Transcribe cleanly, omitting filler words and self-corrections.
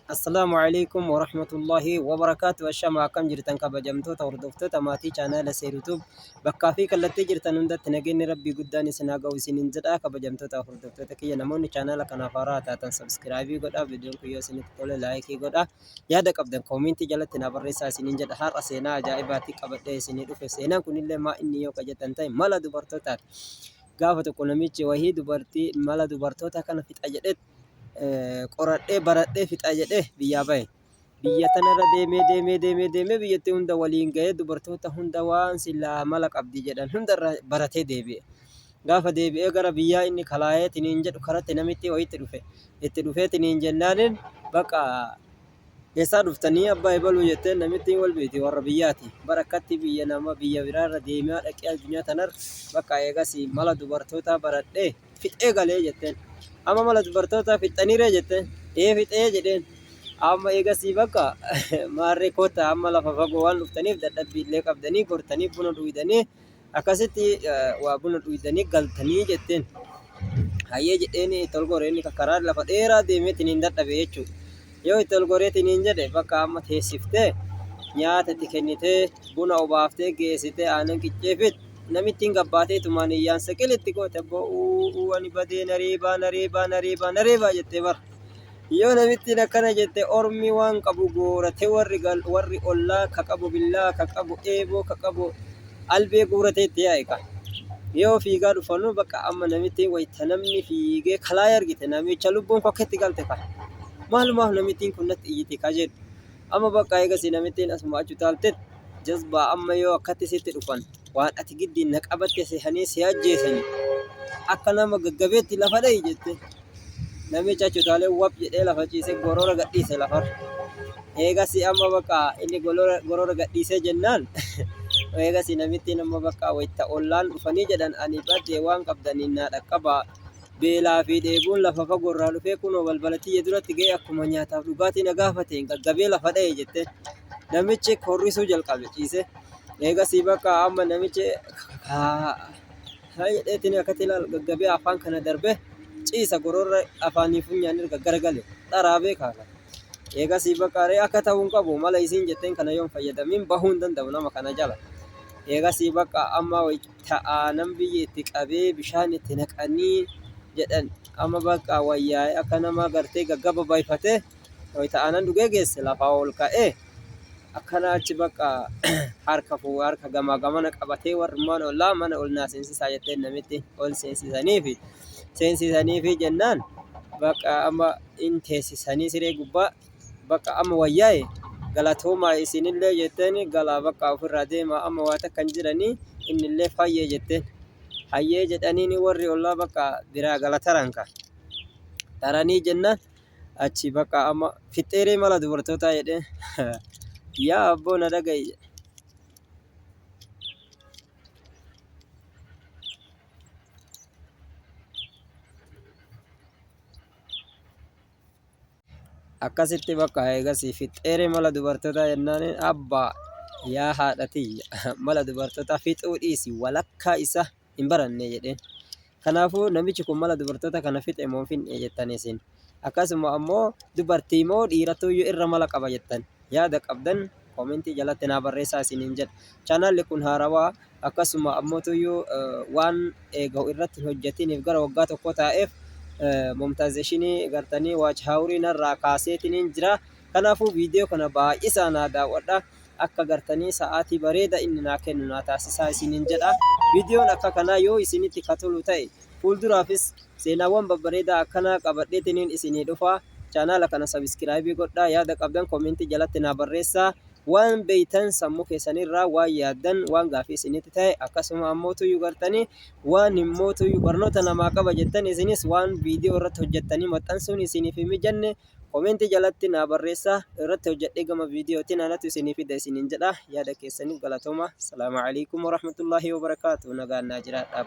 Assalaamu alaikum warahmatullahi wabarakaatu. Ashama akkam jirtan kabajamtoota hordoftoota maatii chaanaala Seerutuub bakkaa fi kallattii jirtan hundatti nageenyi rabbii guddaan isin haa ga'u isiniin jedha. Kabajamtoota hordoftoota kiyya namoonni chaanaala kanaaf haaraa taatan sabskiraayibii godhaa, viidiyoon kun yoo isinitti tole laayikii godhaa, yaada qabdan koomentii jalatti naa barreessaa isiniin jedha. Har'a seenaa ajaa'ibaatti qabadhee isinii dhufe. Seenaan kunillee maa inni yoo qajetan ta'e mala dubartootaati. Gaafa tokko namichi wahii dubartii mala dubartoota kana fixa jedhee qoradhee baradhee fixa jedhee biyyaa bahe. Biyya tanarra deemee deemee deemee deemee biyyattii hunda waliin gahee dubartoota hunda waan silaa mala qabdi jedhan hundarra baratee deebi'e. Gaafa deebi'ee gara biyyaa inni kalaayee tiniin jedhu karatti namitti wayitti dhufe. Itti dhufee tiniin jennaanin bakka eessaa dhuftanii abbaa ebaluu jetteen namittiin wal beekti warra biyyaati. Bara akkatti biyya nama biyya biraarra deemaa dhaqee addunyaa tanarra bakka eegas mala dubartootaa baradhee fixee galee jetteen. Amma mala dubartootaa fixxaniiree jetteen. Ee fixee jedheen. Amma eegasii bakka maarree koottaa amma lafa fagoo waan dhuftaniif dadhabbii illee qabdanii gortanii buna dhuydanii akkasitti waa buna dhuydanii galtanii jetteen. Hayyee jedheen itti ol gore inni karaa lafa dheeraa deemeetiin hin dadhabe jechuudha. Yoo itti ol goreetiin hin jedhe bakka amma teessiftee nyaata itti kennitee buna obaaftee geessitee aannan qicceefit namittiin gabbaatee tumaan iyyaan saqil itti goote abboo uu ani badee na reebaa na reebaa na reebaa na reebaa jettee bara. Yoo namittiin akkana jette ormi waan qabu guurate warri gal warri ollaa ka qabu billaa ka qabu eeboo ka qabu albee guuratee itti yaa'e ka. Yoo fiigaa dhufanu bakka amma namittiin wayta namni fiigee kalaayee argite namicha lubbuun kokketti galte ka. Maalumaaf namittiin kun natti iyyiti ka jedhu. Amma bakka eegasii namittiin asuma achi utaaltet jazbaa amma yoo akkatti sitti dhufan waan ati giddiin na qabatte sehanii si ajjeesani akka nama gaggabeetti lafa dha'i jette. Namichi achi utaalee wap jedhee lafa ciisee gorora gadhiise lafarra. Eegasii amma bakka inni gorora gadhiisee jennaan eegasii namittiin amma bakka wayita ollaan dhufanii jedhan ani badde waan qabdaniin naa dhaqqabaa. Beelaa fi dheebuun lafa fagoo irraa dhufee kunoo balbala tiyya duratti ga'ee akkuma nyaataaf dhugaatii na gaafateen gaggabee lafa dha'e jette. Namichi korrisuu jalqabe ciise. Eegasii bakka amma namichi haa jedheetiin akkatti ilaal gaggabee afaan kana darbe ciisa gororra afaanii funyaan erga garagale dharaa beekaa. Eegasii bakka ree akka ta'uu hin qabu mala isiin jetteen kana yoon fayyadamiin bahuu hin danda'u nama kana jala. Eegasii bakka amma ta'aanan biyya itti qabee bishaan itti naqanii jedhan amma bakka wayyaa'ee akka nama gartee gaggaba bayfatee wayita aanan dhugee geesse lafaa ol ka'ee akkana achi bakka harka fuu harka gamaa gamana qabatee warrummaan ollaa mana ol naa seensisaa jetteen namitti ol seensisaniifi seensisaniifi jennaan bakka amma in teessisanii siree gubbaa bakka amma wayyaa'e galatoomaa isinillee jetteen galaa bakka ofirraa deemaa amma waa takka hin jiranii innillee fayyee jetteen hayyee jedhaniini warri ollaa bakka biraa gala taran ka taranii jennaan achi bakka amma fixxeeree mala dubartootaa jedheen yaa abboo na dhaga'i jedhe. Akkasitti bakka eegasii fixxeeree mala dubartootaa jennaan abbaa yaa haadha tiyya mala dubartootaa fixuu dhiisi walakkaa isa hin baranne jedheen. Kanaafuu namichi kun mala dubartoota kana fixe moo hin finne jettan isin. Akkasuma ammoo dubartii moo dhiiratuyyuu irra mala qaba jettan. Yaada qabdan koomentii jalatti naa barreessaa isiniin jedha. Chaanaalli kun haarawaa akkasuma ammootuyyuu waan eegahu irratti hin hojjetiniif gara waggaa tokko taa'eef momtaazeeshinii gartanii waach haawurii narraa kaaseetiniin jira. Kanaafuu viidiyoo kana baay'isaa naa daawwadha. Akka gartanii sa'aatii bareeda inni naa kennu naa taasisaa isiniin jedha. Viidiyoon akka kanaa yoo isinitti ka tolu ta'e fuulduraafis seenaawwan babbareedaa akkanaa qabadheetiniin isinii dhufa. Chaanaala kana sabiskiraayibii godhaa. Yaada qabdan koomentii jalatti naa barreessaa. Waan beeytan sammuu keessanirraa waan yaaddan waan gaafii isinitti ta'e akkasuma ammoo tuyyuu gartanii waan immoo tuyyuu barnoota namaa qaba jettan isinis waan viidiyoo irratti hojjettanii maxxansuun isiniif hin mijanne komentii jalatti naa barreessaa irratti hojjedhee gama viidiyootiin anatu isinii fida isiniin jedha yaada keessaniif galatooma. Salaamu alaikum warahmatullaahi wabarakaatu. Nagaan naa jiraadhaa.